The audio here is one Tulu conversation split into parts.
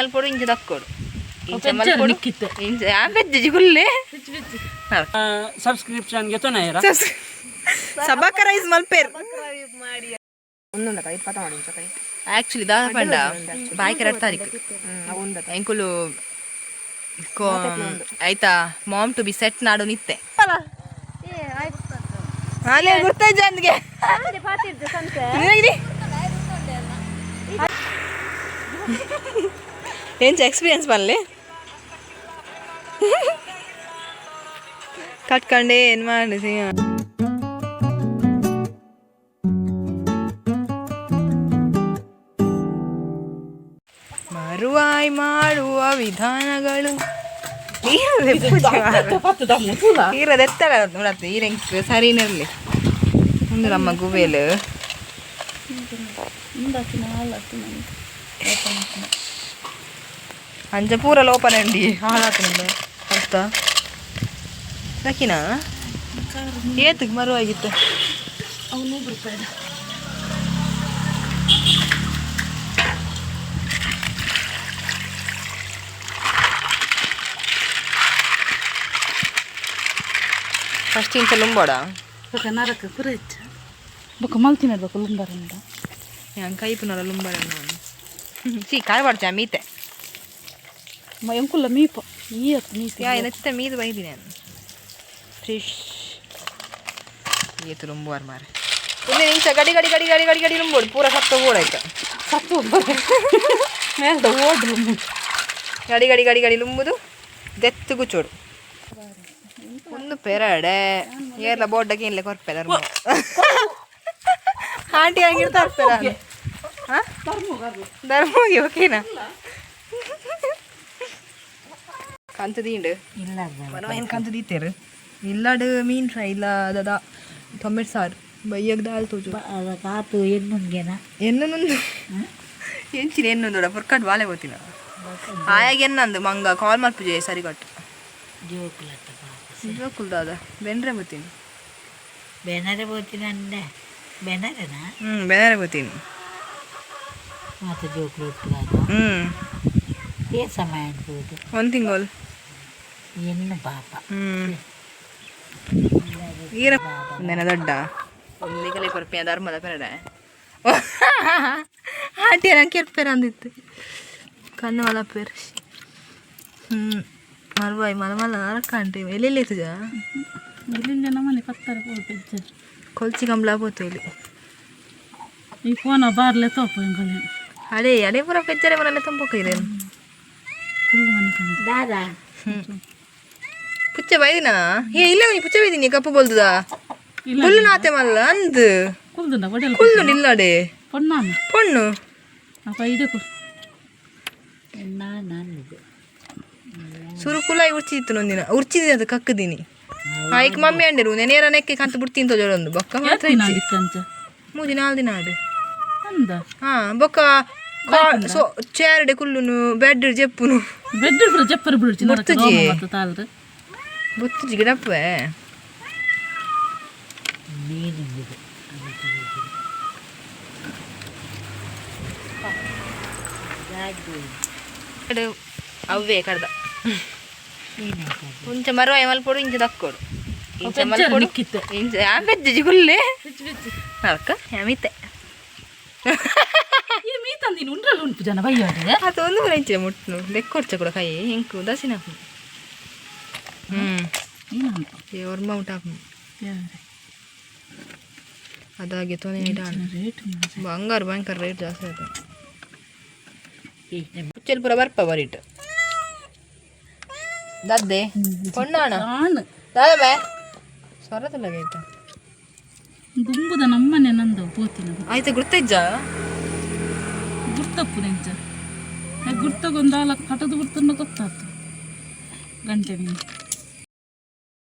ಮಲ್ಪೊಡು ಇಂಚ ದಕ್ಕೊಡು ಇಂಚ ಮಲ್ಪೊಡು ಇಂಚ ಆ ಬೆಜ್ಜಿ ಗುಲ್ಲೆ. ಸಬ್ಸ್ಕ್ರಿಪ್ಷನ್ ಗೆತೊನ. ಸಬಕರೈಸ್ ಮಲ್ಪೇರ್. ಆಕ್ಚುಲಿ ದಾದ ಪಂಡ ಬಾಯ್ಕೆ 2 ತಾರೀಕು ಎಂಕುಲು ಆಯ್ತಾ ಮಾಮ್ ಟು ಬಿ ಸೆಟ್ ನಾಡು ನಿತ್ತೆ ಅಲ್ಲೇ ಗುರ್ತಾಯ್ಜ ಅಂದ್ಗೆ. ಎಂಚ ಎಕ್ಸ್ಪೀರಿಯನ್ಸ್ ಬರಲಿ ಕಟ್ಕೊಂಡೆ ಏನು ಮಾಡಿ. ಮರುವಾಯ್ ಮಾಡುವ ವಿಧಾನಗಳು ಈರದೆತ್ತಲ್ಲ ನೋಡತ್ತೆ ಈರೆಂಕ್ ಸರಿನಿರ್ಲಿ ಒಂದು ನಮ್ಮ ಗುಬೇಲು. ಅಂಚ ಪೂರ ಲೋಪನಂಡಿ ಹಾಳಾತಂಡ ಅರ್ಥ ಸಕಿನಾ ಏತಕ್ಕೆ ಮರುವಾಗಿತ್ತು. 100 ರೂಪಾಯಿ. ಫಸ್ಟ್ ಇಂಚ ಲುಂಬೋಡ. ಬೊಕ ನರಕ ಪೂರ ಹೆಚ್ಚ ಬೊಕ ಮಲ್ತಿನ ಬೊಕ ಲುಂಬರಂಡ. ഞാൻ ಕೈಪುನಲ ಲುಂಬಡ ಚೀ ಕಾರ್ ಪಡ್ಚಾ ಮೀತೆ. ಎಂಕುಲ್ಲ ಮೀಪ ಈ ಮೀಪ. ಯಾ ಎನಚ್ಚಿತ ಮೀದು ಬೈದಿನಿ ನಾನು ಫ್ರೆಶ್ ಏತು ಲುಂಬುವಾರ್ ಮಾರೆ. ಒಂದು ನಿಮಿಷ ಗಡಿ ಗಡಿ ಗಡಿ ಗಡಿ ಗಡಿ ಗಡಿ ಲುಂಬೋಡು ಪೂರ ಸತ್ತ ಓಡಾಯ್ತು. ಸತ್ತು ಮೇಲ್ದ ಓಡ್ರು. ಗಡಿ ಗಡಿ ಗಡಿ ಗಡಿ ಲುಂಬುದು ದೆತ್ತು ಗುಚ್ಚೋಡು ಒಂದು ಪೆರಡೆ ಏರ್ಲ ಬೋರ್ಡಕ್ಕೆ ಇಲ್ಲ ಕೊರ್ಪೆ ಧರ್ಮ ಆಂಟಿ ಹಂಗಿರ್ತಾರೆ. ಹಾಂ ಧರ್ಮೋಗಿ ಓಕೆನಾ ಕಂತು ದಿಂಡು ಏನು ಕಂತು ದೀತೇರು ಇಲ್ಲಾಡು ಮೀನ್ ಫ್ರೈ ಇಲ್ಲ ದದ ಟೊಮೆಟೊ ಸಾರು ಬೈಯಗ್ ದಾಲ್ ತೋಜು. ಕಾತು ಎನ್ನುಂಗೆನ. ಎನ್ನೊಂದು ಎಂಚಿನ ಎನ್ನೊಂದು ಪುರ್ಕಾಟ್ ಬಾಲೆ పోತಿನ ಆಯಾಗ ಎನ್ನಂದು ಮಂಗ ಕಾಲ್ ಮಲ್ಪುಜೆ ಸರಿ ಕಟ್ಟು. ಜೋಕುಲತ್ತ ಪಾಪ. ಜೋಕುಲ್ ದಾದ ಬೆನ್ರೆ పోತೀನಿ. ಬೆನರೆ పోತಿನಂಡೆ ಬೆನರೆನಾ? ಹ್ಞೂ ಬೆನರೆ పోತೀನಿ. ಮಾತ ಜೋಕುಲು ಒಟ್ಟುಗಾದ. ಹ್ಞೂ. ಏ ಸಮಯ ಅನ್ಬೋದು? ಒಂದು ತಿಂಗಳು. ಎನ್ನು ಪಾಪ. ಹ್ಞೂ ಈರ ನೆನ ದೊಡ್ಡ ಒಂದಿಗಲೇ ಕೊರ್ಪಿನ ಧರ್ಮದ ಪೆರಡೆ ಆಂಟಿ ನಂಗೆ ಕೆರ್ಪೇರ ಅಂದಿತ್ತು ಕಣ್ಣು ಮಲಪೇರ್. ಹ್ಞೂ ಮಲ್ಬಾಯ್ ಮಲ ಮಲ್ಲ ನರಕ ಆಂಟಿ ಎಲ್ಲೆಲ್ಲಿ ಇತ್ತು. ಇಲ್ಲಿಂದ ನಮ್ಮನೆ ಪತ್ತರ ಪೋದು. ಕೊಲ್ಚಿ ಕಂಬ್ಲ ಪೋತು ಇಲ್ಲಿ. ಈ ಫೋನ ಬಾರ್ಲೆ ತೋಪು ಎಂಕಲೆ. ಅದೇ ಅದೇ ಪೂರ ಪೆಚ್ಚರೆ ಮರಲ್ಲ ತಂಪೊಕ್ಕ ಇದೆ. ಫುಲ್ ಮನೆ ಕಂಡು. ದಾದಾ. ಪುಚ್ಚೆ ಬೈದಿನ ಏ ಇಲ್ಲ ನೀ ಪುಚ್ಚೆ ಬೈದಿನಿ ಕಪ್ಪು ಬೋಲ್ದುದ. ಇಲ್ಲ. ಕುಲ್ಲು ನಾತೆ ಮಲ್ಲ ಅಂದ್. ಕುಲ್ದುಂಡ ಒಡೆಲ್. ಕುಲ್ಲು ನಿಲ್ಲಡೆ. ಪೊನ್ನಾನ. ಪೊಣ್ಣು. ಅಪ್ಪ ಇದಕ್ಕೂ. ನಾನು ಸುರು ಕುಲಾಯಿ ಉರ್ಚಿತ್ತು ನೊಂದಿನ ಉರ್ಚಿದ್ದೀನಿ ಅದು ಕಕ್ಕದೀನಿ ಆಯ್ಕೆ ಮಮ್ಮಿ ಅಂಡಿರು ನೆನೇರ ನೆಕ್ಕೆ ಕಂತು ಬಿಡ್ತೀನಿ ತೋಜೊಂದು ಬೊಕ್ಕ ಮಾತ್ರ ಇಜ್ಜಿ. ಇಕ್ಕಂಚ. 3-4 ದಿನ ಆಡು. ಅಂದ. ಹಾ ಬೊಕ್ಕ ಸೊ ಚೇರ್ಡೆ ಕುಲ್ಲುನು ಬೆಡ್ ಜೆಪ್ಪುನು. ಬೆಡ್ ಪೂರ ಜಪ್ಪರ್ ಬಿಡ್ಚಿ. ಬರ್ತುಜಿ. ಮತ್ತು ತಾಲ್ರು. ಬೊತ್ತುಜಿ ಗಿಡಪ್ಪೆ. ಮೀನು ಇದು. ಅವೇ ಕಡ್ದ ಮುಂಚೆ ಮರುವ ಮಲ್ಪೊಡು ಇಂಚ ದಕ್ಕೊಡು ಇಂಚ ಮಲ್ಪೊಡು. ನಿಕ್ಕಿತ್ತೆ. ಇಂಚ ಆ ಬೆಜ್ಜಿ ಗುಲ್ಲೆ ನರಕ ಮೀತೆ. ಈ ಮೀ ತಂದಿನಿ ಉಂಡ್ರಲ್ಲ ಉಂಟು ಜನ ಬೈಯೋಡೆ. ಅದು ಒಂದು ಇಂಚಿನ ಮುಟ್ಟು ಲೆಕ್ಕೊಡ್ಚ ಕೂಡ ಕೈ ಇಂಕು ದಸಿನ ಹ್ಞೂ. ಏನಂತ? ಏ ಒರ್ಮ ಉಂಟಾಪು ಅದಾಗೆ ತೊನೆ ಇಡಾಣ. ರೇಟ್. ಬಂಗಾರ ಭಯಂಕರ ರೇಟ್ ಜಾಸ್ತಿ ಆಯ್ತು. ಪುಚ್ಚಲ್ ಪೂರ ಬರ್ಪ ಬರಿಟ್ ದದ್ದೆ ಪೊಣ್ಣಾಣ. ಆಣ್. ದಾದಬೇ ಸ್ವರದಲ್ಲ ಆಯ್ತಾ. ದುಂಬುದ ನಮ್ಮನೆ ನಂದು ಪೋತಿನ. ಆಯ್ತಾ ಗುರ್ತೈಜ್ಜ. ಗುರ್ತಪ್ಪು ನೆಂಚ ಗುರ್ತಗೊಂದಾಲ ಕಟದು ಗುರ್ತನ್ನ ಗೊತ್ತಾತು ಗಂಟೆ ಮೀನು.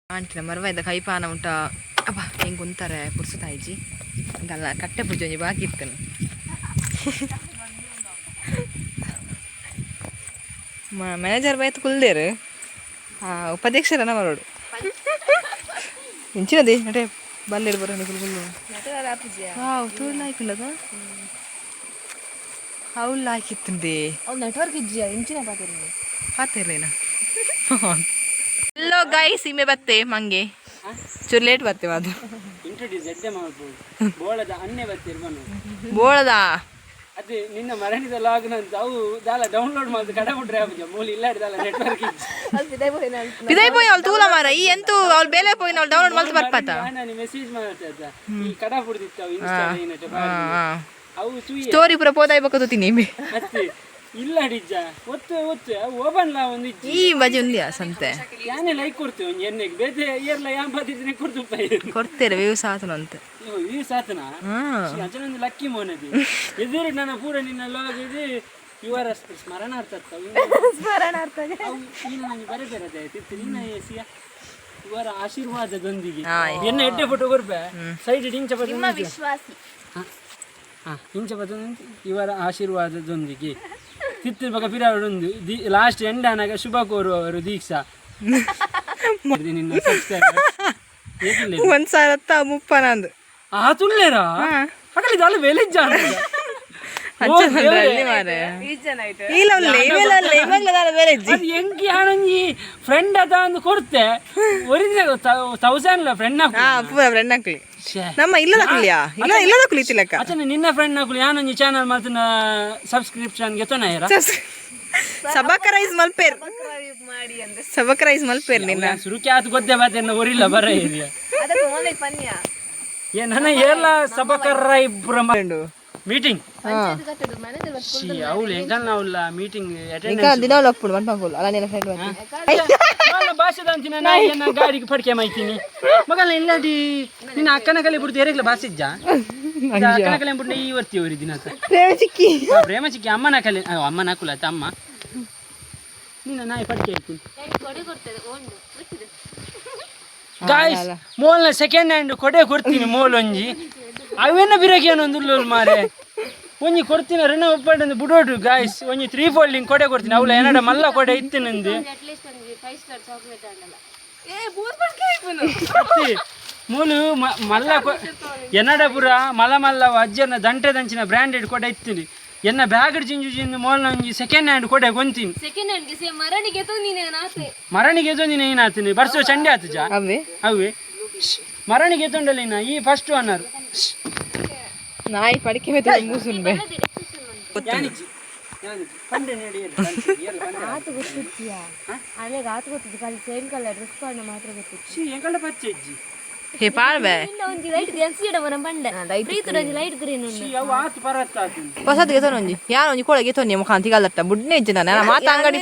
ಆಂಟಿನ ಮರವಾಯ್ದ ಕೈಪಾನ ಉಂಟ ಅಪ್ಪ ಹೆಂಗೆ ಉಂತಾರೆ ಪುರ್ಸುತಾಯಿಜಿ ಗಲ್ಲ ಕಟ್ಟೆ ಪೂಜೆ ಒಂಜಿ ಬಾಕಿ ಇತ್ತನು ಮ್ಯಾನೇಜರ್ ಬೈತು ಕುಲ್ದೇರು ಉಪಾಧ್ಯಕ್ಷರನ್ನ ಬರೋಡು ಇಂಚಿನದಿ ನಟೆ ಬಲ್ಲೇರು ಬರೋ ಕುಲ್ ಕುಲ್ಲು ವಾವ್ ತೂರ್ಣ ಹಾಕೊಂಡದ. ಅವ್ಲು ಹಾಕಿತ್ತಂದೆ. ಅವ್ನು ನೆಟ್ವರ್ಕ್ ಇಜ್ಜಿಯಾ ಇಂಚಿನ ಪಾತಿರ್ನಿ. ಪಾತಿರ್ಲೇನ. ಎಲ್ಲೋ ಗೈಸ್, ಇಮೆ ಬತ್ತೆ ಮಂಗೆ ಚೂರು ಲೇಟ್ ಬತ್ತೆ ಅದು. ಇಂಟ್ರೊಡ್ಯೂಸ್ ಎಡ್ಡೆ ಮಾಡ್ಬೋದು. ಬೋಳದ ಅನ್ನೆ ಬತ್ತಿರ್ಬನು. ಬೋಳದ. ಅದು ನಿನ್ನ ಮರಣಿದ ಲಾಗ್ನ ಅಂತ ಅವು ದಾಲ ಡೌನ್ಲೋಡ್ ಮಾಡಿದ್ ಕಡ ಬಿಟ್ರೆ ಆಪುಜ ಮೂಲ ಇಲ್ಲ ದಾಲ ನೆಟ್ವರ್ಕ್ ಪಿದೈ ಪೋಯಿ ಅವಳು ತೂಲ ಮಾರ ಈ ಎಂತೂ ಅವಳು ಬೇಲೆ ಪೋಯಿ ಅವಳು ಡೌನ್ಲೋಡ್ ಮಲ್ತು ಬರ್ಪಾತ. ನಾನು ಮೆಸೇಜ್ ಮಾಡ್ತಾ ಈ ಕಡ ಬಿಡ್ದಿತ್ತು ಅವು ಇನ್ಸ್ಟಾ ಏನಟ್ಟೆ ಅವು ಚೂಯಿ. ಸ್ಟೋರಿ ಪೂರ ಪೋದಾಯ್ ಬಕ್ಕ ತೂತೀನಿ. ಮತ್ತೆ ಇಲ್ಲ ಅಡಿಜ್ಜ ಒತ್ತು ಒತ್ತು ಅವು ಓಪನ್ ಲಾ ಒಂದು ಇಜ್ಜಿ. ಈ ಬಜಿ ಒಂದಿಯಾ ಸಂತೆ. ಯಾನೇ ಲೈಕ್ ಕೊಡ್ತೇವೆ ಒಂಜಿ ಎಣ್ಣೆಗೆ ಬೇತೆ ಏರ್ಲ ಯಾನ್ ಬತ್ತಿದ್ರೆ ಕೊಡ್ತು. ಕೊಡ್ತೇರೆ ವ್ಯೂಸ್ ಆತನಂತೆ. ಈ ಸಾತನ ಅಂಚನೊಂದು ಲಕ್ಕಿ ಮೋನದಿ ಎದುರು ನನ್ನ ಪೂರ ನಿನ್ನ ಲಾಗ್ ಇದು ಇವರ ಸ್ಮರಣಾರ್ಥ. ಸ್ಮರಣಾರ್ಥ. ನೀನು ಬರೆ ಬೇರೆ ತಿತ್ತು ನಿನ್ನ ಸಿಯ ಇವರ ಆಶೀರ್ವಾದದೊಂದಿಗೆ ಎನ್ನ ಎಡ್ಡೆ ಫೋಟೋ ಕೊರ್ಪೆ ಸೈಡ್ ಇಂಚ ವಿಶ್ವಾಸಿ. ಇಂಚ ಇವರ ಆಶೀರ್ವಾದದೊಂದಿಗೆ ತಿತ್ತಿನ ಪಕ್ಕ ಪಿರಾವಡೊಂದು the last end ಆನಾಗ ಶುಭ ಕೋರುವವರು ದೀಕ್ಷಾ ನಿನ್ನ ಸಬ್ಸ್ಕ್ರೈಬರ್ ಏತಿಲ್ಲ. ಒಂದ್ ಸಾವಿರತ್ತ ಮುಪ್ಪನಂದು. ಆ ತುಲ್ಲೇರಾ ಹಾಗಲ್ಲಿ ದಾಲ ವೆಲೆಜ್ಜ. ಇಲ್ಲ ಇವೆಲ್ಲ ಇವಾಗಲೇ ಬೇರೆ ಇಜ್ಜಿ. ಅದು ಎಂಕಿ ಆನೊಂಜಿ ಫ್ರೆಂಡ್ ಅದ ಅಂದು ಕೊಡ್ತೆ ಒರಿಜಿನಲ್ ತೌಸಂಡ್ ಫ್ರೆಂಡ್. ಹಾ, ಪೂರ ಫ್ರೆಂಡ್ ಹಾಕ್ಲಿ ನಮ್ಮ ಇಲ್ಲದ ಕುಲಿಯಾ ಇಲ್ಲ ಇಲ್ಲದ ಕುಲಿತಿಲ್ಲಕ್ಕ. ಅಚ್ಚನ ನಿನ್ನ ಫ್ರೆಂಡ್ ನಾಕುಲು ಯಾನೊಂಜಿ ಚಾನಲ್ ಮಾತಿನ ಸಬ್ಸ್ಕ್ರಿಪ್ಷನ್ ಗೆತನ ಸಬಕ ರೈಸ್ ಮಲ್ಪೇರ್, ಸಬಕ ರೈಸ್ ಮಲ್ಪೇರ್ ನಿನ್ನ. ಸುರುಕಿ ಆತು ಗೊದ್ದೆ ಬಾತೆನ್ನ ಒರಿಲ್ಲ ಬರ ಏರಿಯಾ. ಅದಕ್ಕೆ ಓನ್ಲೈನ್ ಪನ್ಯ. ಏ ನನ್ನ ಏರ್ಲ ಸಬಕರ್ರ ಇಬ್ಬರ ಮೀಟಿಂಗ್ ಅವಳು ಎಂಕಲ್ನ ಅವಳ ಮೀಟಿಂಗ್ ಅಟೆಂಡೆನ್ಸ್. ದಿನ ಒಪ್ಪುಡು ಮನ್ಪಂಗೋಲು ಅಲ್ಲ ನಿನ್ನ ಫ್ರೆಂಡ್. ಭಾಷೆದ ಅಂತಿನ ನಾ ಎನ್ನ ಗಾಡಿಗೆ ಪಡಿಕೆ ಮಾಯ್ತೀನಿ ಮಗಲ್ಲ ಇಲ್ಲಾಡಿ ನಿನ್ನ ಅಕ್ಕನ ಕಲೆ ಬಿಡ್ತು ಎರೆಗ್ಲ ಭಾಷೆ ಇಜ್ಜ ಅಕ್ಕನ ಕಲೆ ಬಿಟ್ಟು ಈ ವರ್ತಿ ಅವರಿ ದಿನ. ಪ್ರೇಮ ಚಿಕ್ಕಿ. ಪ್ರೇಮ ಚಿಕ್ಕಿ ಅಮ್ಮನ ಕಲೆ ಅಯ್ಯೋ, ಅಮ್ಮನ ಹಾಕುಲ ಆಯ್ತಾ ಅಮ್ಮ ನಿನ್ನ ನಾಯಿ ಪಡಿಕೆ ಆಯ್ತೀನಿ. ಗಾಯ್ಸ್, ಮೋಲ್ನ ಸೆಕೆಂಡ್ ಹ್ಯಾಂಡ್ ಕೊಡೆ ಕೊಡ್ತೀನಿ. ಮೋಲ್ ಒಂಜಿ ಅವೇನ ಬಿರಕಿ ಏನೊಂದು ಮಾರೆ ಒಂಜಿ ಕೊಡ್ತೀನಿ ಋಣ ಒಪ್ಪಂಡು ಬುಡೋಡು. ಗಾಯ್ಸ್, ಒಂಜಿ ತ್ರೀ ಫೋಲ್ಡಿಂಗ್ ಕೊಡೆ ಕೊಡ್ತೀನಿ. ಅವಳ ಏನಾಡ ಮಲ್ಲ ಕೊಡೆ ಇತ್ತು ನಂದು. ಅತ್ತಿ, ಮೂಲು ಮಲ್ಲ ಎನ್ನಡ ಪುರ ಮಲ ಮಲ್ಲ ಅಜ್ಜನ ದಂಟೆ ದಂಚಿನ ಬ್ರ್ಯಾಂಡೆಡ್ ಕೊಡೆ ಇತ್ತೀನಿ. ಎನ್ನ ಬ್ಯಾಗ್ ಜಿಂಜು ಜಿಂಜು ಮೋಲ್ನ ಒಂಜಿ ಸೆಕೆಂಡ್ ಹ್ಯಾಂಡ್ ಕೊಡೆ ಕೊಂತೀನಿ. ಸೆಕೆಂಡ್ ಹ್ಯಾಂಡ್ ಗೆ ಮರಣಿಗೆ ನೀನೆ ನಾತೆ. ಮರಣಿಗೆ ನೀನು ಏನಾತೀನಿ ಬರ್ಸೋ ಚಂಡೆ ಆತಜ. ಅವೇ. ಅವೇ ಮರಣಿಗೆ ತೊಂಡಲಿನ ಈ ಫಸ್ಟ್ ಅನ್ನರು. ನಾಯಿ ಪಡಿಕೆ ಮೇತ ಮೂಸುನ್ ಬೇ. ಯಾನಿಜ್ಜಿ ಯಾನಿಜ್ಜಿ ಪಂಡೆ ನಡಿ ಏರು, ಪಂಡೆ, ಏರು, ಪಂಡೆ. ಆತು ಗೊತ್ತಿತ್ತೀಯಾ ಅಲ್ಲೆಗೆ ಆತು ಗೊತ್ತಿತ್ತು ಖಾಲಿ ಸೇಮ್ ಕಲರ್ ಡ್ರೆಸ್ ಪಾಂಡ ಮಾತ್ರ ಗೊತ್ತಿತ್ತು. She ಎಂಕಲ್ಡ ಪಚ್ಚೆ ಇಜ್ಜಿ. ಹೇ ಪಾಳ್ಬೆ. ಇನ್ನ ಒಂಜಿ ಲೈಟ್ ಎಲ್ ಸಿ ಮರ ಪಂಡೆ ಪ್ರೀತು ಒಂಜಿ ಲೈಟ್ ಗ್ರೀನ್ ಉಂಡು. She ಅವು ಆತು ಪರತ್ತ ಆತು. ಹೊಸದು ಗೆತೋನ್ ಒಂಜಿ ಯಾನ್ ಒಂಜಿ ಕೋಳ ಗೆತೋನ್ ಮುಖಾಂತಿ ತಿಗಲ್ಲಟ್ಟ ಬುಡ್ನೆ ಇಜ್ಜಿ ನಾನು ಮಾತ ಅಂಗಡಿ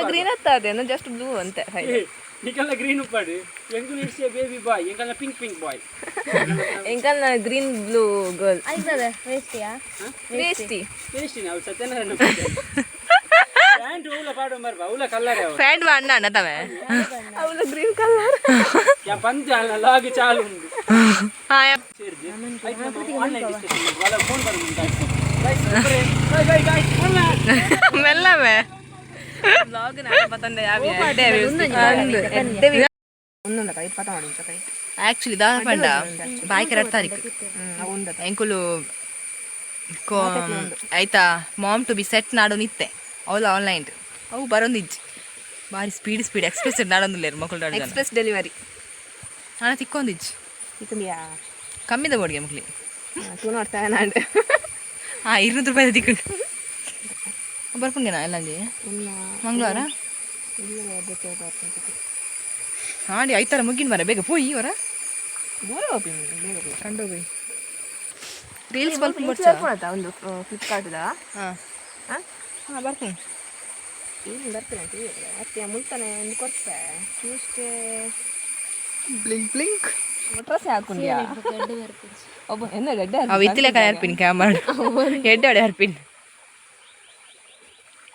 ಗ್ರೀನ್ ಅತ್ತದೆ ಜಸ್ಟ್ ಬ್ಲೂ ಅಂತೆ. ನಿಕಲ್ಲ ಗ್ರೀನ್ ಉಪ್ಪಾಡು ಎಂಕುಲು it's A baby boy ಎಂಕಲ್ನ pink pink ಬಾಯ್. ಎಂಕಲ್ನ ಗ್ರೀನ್ ಬ್ಲೂ ಗರ್ಲ್. ಆಯ್ತದ ವೇಸ್ಟಿಯಾ ವೇಸ್ಟಿ. ಟೇಸ್ಟಿನ ಅವು ಸತ್ಯನಾರಾಯಣ ಪ್ಯಾಂಟ್ ಉಲ ಪಾಡು ಮರ್ಬ ಉಲ ಕಲ್ಲರೆ ಅವು. ಫ್ಯಾಂಡ್ ಅಣ್ಣ ಅಣ್ಣ ತವೆ. ಅವಳು ಗ್ರೀನ್ ಕಲರ್. ಯಾ ಪಂಚ ಅಲ್ಲ ಲಾಗ್ ಚಾಲು ಉಂಡು. ಹಾ. ಸೇರ್ದು ಆನ್ಲೈನ್ ಡಿಸ್ಕಷನ್ ವಲ ಫೋನ್ ಬರುಂಟು. ಗೈಸ್ ಬೈ ಬೈ ಗೈಸ್ ಮೆಲ್ಲವೇ. ಆಕ್ಚುಲಿ ದಾದ ಪಂಡ ಬಾಯ್ಕೆ 2 ತಾರೀಕು ಎಂಕುಲು ಆಯ್ತಾ ಮಾಮ್ ಟು ಬಿ ಸೆಟ್ ನಾಡು ನಿತ್ತೆ ಅವಳು ಆನ್ಲೈನ್ ಅವು ಬರೋಂದಿಜ್ಜಿ ಬಾರಿ ಸ್ಪೀಡ್ ಸ್ಪೀಡ್ ಎಕ್ಸ್ಪ್ರೆಸ್ ನಾಡೊಂದಿಲ್ಲ ಮಕ್ಕಳು. Express delivery. ಹಣ ತಿಕ್ಕೊಂದಿಜ್ಜಿ ಕಮ್ಮಿದ ಬೋರ್ಡ್ಗೆ ಮಕ್ಳಿ. 207 ಅಂಡ್. ಹಾಂ 200 ರೂಪಾಯಿ ತಿಕ್ಕೊಂಡು ಬರ್ಪುಂಡೇನಾ ಎಲ್ಲಂಜಿ ಮಂಗಳವಾರ ಹಾಡಿ ಐತಾರ ಮುಗಿನ ಮರ ಬೇಗ ಪೋಯಿ ಅವರ ಕಂಡು ಹೋಗಿ ರೀಲ್ಸ್ ಸ್ವಲ್ಪ. ಒಂದು ಫ್ಲಿಪ್ಕಾರ್ಟ್ ಹಾಂ ಹಾಂ ಹಾಂ ಬರ್ತೀನಿ. ಏನು ಬರ್ತೀನಿ ಅಂತ ಅತ್ತೆ ಮುಲ್ತಾನೆ ಒಂದು ಕೊಡ್ತೆ ಟ್ಯೂಸ್ಡೇ. Blink blink. ಡ್ರೆಸ್ ಹಾಕೊಂಡಿಯಾ ಒಬ್ಬ ಎನ್ನ ಗಡ್ಡೆ. ಅವು ಇತ್ತಿಲೆ ಕಡೆ ಹರ್ಪಿನ್ ಕ್ಯಾಮರಾ ಎಡ್ಡೆ ಹರ್ಪಿನ್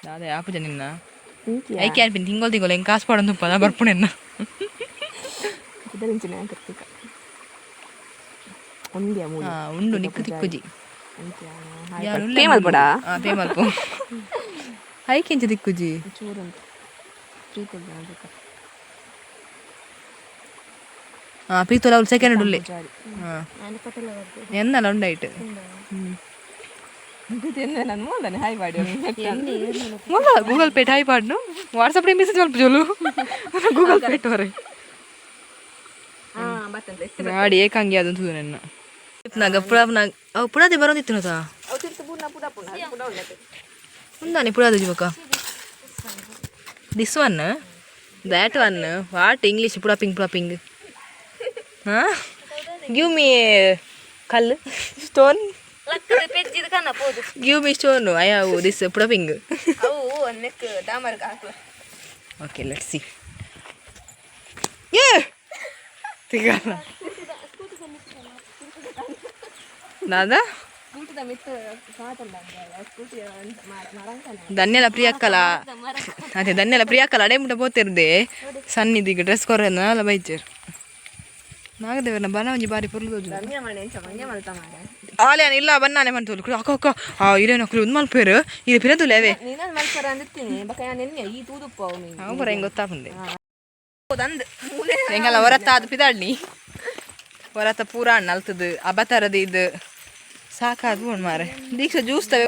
ದಾದ ಆಪುಜ ನಿನ್ನ ಐಕೆ ಹರ್ಪಿನ್ ತಿಂಗಳು ತಿಂಗಳು ಹೆಂಗೆ ಕಾಸು ಪಾಡೊಂದು ಪದ ಬರ್ಪುಣೆನ್ನ. ಒಂದೇ ಮೂಲ. ಹಾಂ ಉಂಡು ನಿಕ್ಕು ತಿಕ್ಕುಜಿ. ಪೇ ಮಲ್ಪಡ. ಹಾಂ ಪೇ ಮಲ್ಪು ಐಕೆಂಚ ತಿಕ್ಕುಜಿ. ಚೂರುಂಟು ಪ್ರೀತಿ. ಹಾಂ ಪ್ರೀತೋಲ ಅವ್ಳು ಸೆಕೆಂಡ್ ಉಳ್ಳೆ ಹಾಂ ಎನ್ನಲ್ಲ ಉಂಡಾಯ್ತು. ನಾನು ಮೂಲನೆ ಹಾಯ್ ಮಾಡಿ. ಮೂಲ ಗೂಗಲ್ ಪೇ ಹಾಯ್ ಪಾಡ್ನು. ವಾಟ್ಸಪ್ ಮೆಸೇಜ್ ಮಲ್ಪ ಜೋಲು ಗೂಗಲ್ ಪೇ ಟೋರೆ. ಹಾಂ, ಬತ್ತಂತೆ. ಗಾಡಿ ಏಕಾಂಗಿ ಅದೊಂದು ನನ್ನ ನಾಗ ಪುಡ ನಾಗ ಅವು ಪುಡದೆ ಬರೋದಿತ್ತು ನೋತಾ. ಅವು ತಿರ್ತು ಪೂರ್ಣ ಪುಡ ಪುಣ ಪುಡ ಉಳ್ಳತೆ. ఉందాని ఇప్పుడు అది ఒక this one, that one, what English? ಪುಡಪಿಂಗ್ ಪುಡಪಿಂಗ್. Give me ಕಲ್ಲು, stone. Give me stone. I have this ಪುಡಪಿಂಗ್. ಅವು ನೆಕ್ ಡಾಮರ್ಗೆ ಹಾಕುವ. Okay, let see. ಏ ತಿಗಲ್ಲ ದಾದಾ. ಸ್ಕೂಟಿದ ಮಿತ್ತು ಮಾತಲ್ಲ, ಸ್ಕೂಟಿ ಮರಂಕನೆ. ಧನ್ಯಲ ಪ್ರಿಯಕ್ಕಲ, ಅದೇ ಧನ್ಯಲ ಪ್ರಿಯಕ್ಕಲ ಅಡೆ ಮುಟ್ಟ ಪೋತಿರ್ದೆ ಸನ್ನಿಧಿಗೆ ಡ್ರೆಸ್ ಕೊರ್ರೆ ಬೈಚರ್ ನಾಗದೇವರನ ಬನ ಒಂಜಿ ಬಾರಿ ಪೊರ್ಲು ತೋಜುಂಡು. ಧನ್ಯ ಮಣೆ ಎಂಚ ಮಂಗೆ ಮಲ್ತ ಮಾರೆ. ಆಲೆ ಇಲ್ಲ ಬನ್ನಾನೆ ಮಂತೋಲು. ಅಕ್ಕ ಅಕ್ಕ, ಆ ಇರೇನ ಅಕ್ಲು ಉಂದು ಮಲ್ಪೇರು ಇದು ಪಿರದುಲೇವೆ. ನೀನೊಂದು ಮಲ್ಪರ ಅಂದಿರ್ತೀನಿ ಬಕ ನೆನ್ನೆ ಈ ತೂದುಪ್ಪ ಅವು ಮೀನು. ಅವು ಪೂರ ಹೆಂಗೆ ಗೊತ್ತಾಪುಂಡೆ ಎಂಗಲ್ಲ ಹೊರತ ಅದು ಪಿದಾಡ್ನಿ ಹೊರತ ಪೂರ ಅಣ್ಣ ಅಲ್ತದು ಅಬತರದ ಇದು ಸಾಕಾದ್ ಬೋಣ್ ಮಾರೆ. ದೀಕ್ಷಾ ಜ್ಯೂಸ್ ತವೆ.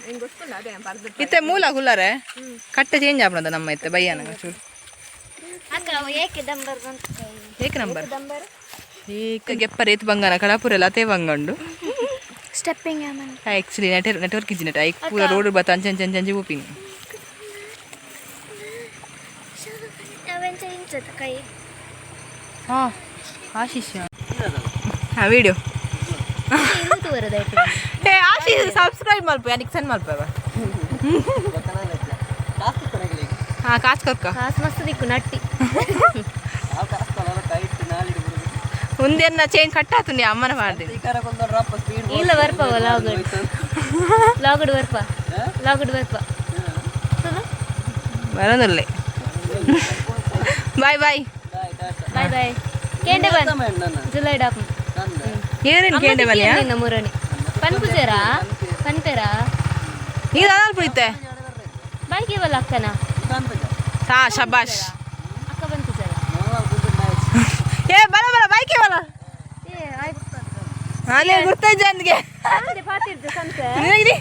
ಹೆಂಗೆ ಗೊತ್ತಿಲ್ಲ, ಅದೇ ಬರ್ದು. ಇತ್ತೆ ಮೂಲ ಹುಲ್ಲರೆ ಕಟ್ಟೆ ಚೇಂಜ್ ಆಪಣದ ನಮ್ಮ ಇತ್ತೆ ಬಯ್ಯನ ಚೂರು. ಅಕ್ಕ, ಏಕೆ ದಂಬರ್ ಬಂತು? ಏಕ ನಂಬರ್ ಏಕ ಗೆಪ್ಪರ್ ಏತ್ ಬಂಗಾನ ಕಡಪುರೆಲ್ಲ ಅತೇ ಬಂಗಂಡು. ಸ್ಟೆಪ್ಪಿಂಗ್. ಆಕ್ಚುಲಿ ನೆಟ್ವರ್ಕ್ ಇಜ್ಜಿ ನೆಟ್ ಐಕ್ ಪೂರ ರೋಡ್ ಬತ್ತ ಅಂಚೆ ಅಂಚೆ ಅಂಚೆ ಅಂಚೆ ಪೋಪಿನಿ. ಅವೆಂಚ ಇಂಚದ ಕೈ. ಹಾ ಆಶೀಶ್, ಹಾ ವಿಡಿಯೋ. ಏ ಆಶೀಶ್, ಸಬ್ಸ್ಕ್ರೈಬ್ ಮಲ್ಪ, ಯಾನಿಕ್ ಸೆಂಡ್ ಮಲ್ಪ. ಹಾ, ಕಾಸು ಕೊರ್ಕ. ಕಾಸು ಮಸ್ತ್ ದಿಕ್ಕು ನಟ್ಟಿ. ಮುಂದೆನ್ನ ಚೇಂಜ್ ಕಟ್ಟಾತು ನೀ ಅಮ್ಮನ ಮಾಡ್ದೆ. ಇಲ್ಲ ಬರ್ಪವ ಲಾಗಡ್ ಲಾಗಡ್ ಬರ್ಪ ಲಾಗಡ್ ಬರ್ಪ. ಬರೋದಲ್ಲೇ. Bye bye. Bye bye. ಕೇಂಡೆ ಬನ್ ಜುಲೈ ಡಾಪ್. ಏನೇನು ಕೇಂಡೆ ಬಲಿಯಾ? ನಿನ್ನ ಮುರಣಿ ಪನ್ಪುಜರಾ ಪನ್ಪೆರಾ? ನೀರು ಅದಾಲ್ ಪುಳಿತೆ. ಬಾಯ್ ಕೇವಲ ಅಕ್ಕನ. ಹಾ, ಶಬಾಷ್. ಅಕ್ಕ ಬಂತು ಸರ. ಏ ಬರ ಬರ, ಬೈಕೆ ಬರ. ಏ ಆಯ್ತು. ಅಲ್ಲೇ ಗೊತ್ತಾಯ್ತು ಅಂದ್ಗೆ. ಅದೇ ಪಾತಿರ್ದು ಸಂತೆ. ನಿನಗಿರಿ.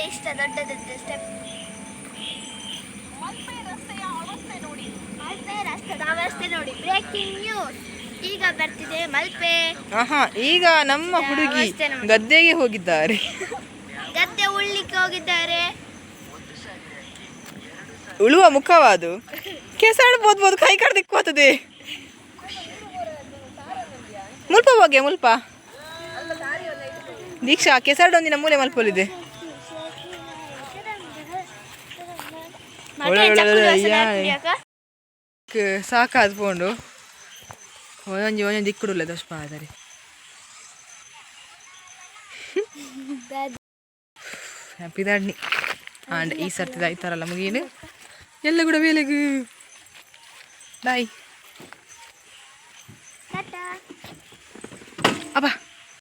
ಇಷ್ಟ ದೊಡ್ಡ ದೊಡ್ಡ ಸ್ಟೆಪ್. ಮಲ್ಪೆ ರಸ್ತೆದ ಅವಸ್ಥೆ ನೋಡಿ. ಬ್ರೇಕಿಂಗ್ ನ್ಯೂಸ್ ಈಗ ಬರ್ತಿದೆ ಮಲ್ಪೆ. ಆಹಾ, ಈಗ ನಮ್ಮ ಹುಡುಗಿ ಅವಸ್ಥೆ ನೋಡಿ. ಗದ್ದೆಗೆ ಹೋಗಿದ್ದಾರೆ. ಗದ್ದೆ ಉಳ್ಳಿಕ್ಕೆ ಹೋಗಿದ್ದಾರೆ. ಉಳುವ ಮುಖವಾದು ಕೆಸಾಡ್ ಬೋದು ಕೈ ಕಡ್ದಿಕ್ಕೋತದೆ. ಮುಲ್ಪ ಹೋಗೆ ಮುಲ್ಪ ದೀಕ್ಷಾ ಕೆಸಾಡ್ ಒಂದಿನ ಮೂಲೆ ಮಲ್ಪೊಲಿದೆ. ಒಳ್ಳೆ ಒಳ್ಳೆ ಅಯ್ಯ. ಸಾಕಾದ್ ಪೋಂಡು ಒಂದೊಂಜಿ ಒಂದೊಂದು ದಿಕ್ಕುಡುಲ್ಲ ದೋಷ ಆದರೆ ಪಿದಾಡ್ನಿ ಆಂಡ್ ಈ ಸರ್ತಿದ ಐತಾರಲ್ಲ ಮುಗೀನು ಎಲ್ಲ ಕೂಡ ಬೇಲೆಗು. ಬಾಯ್. ಟಾಟಾ. ಅಬ್ಬಾ.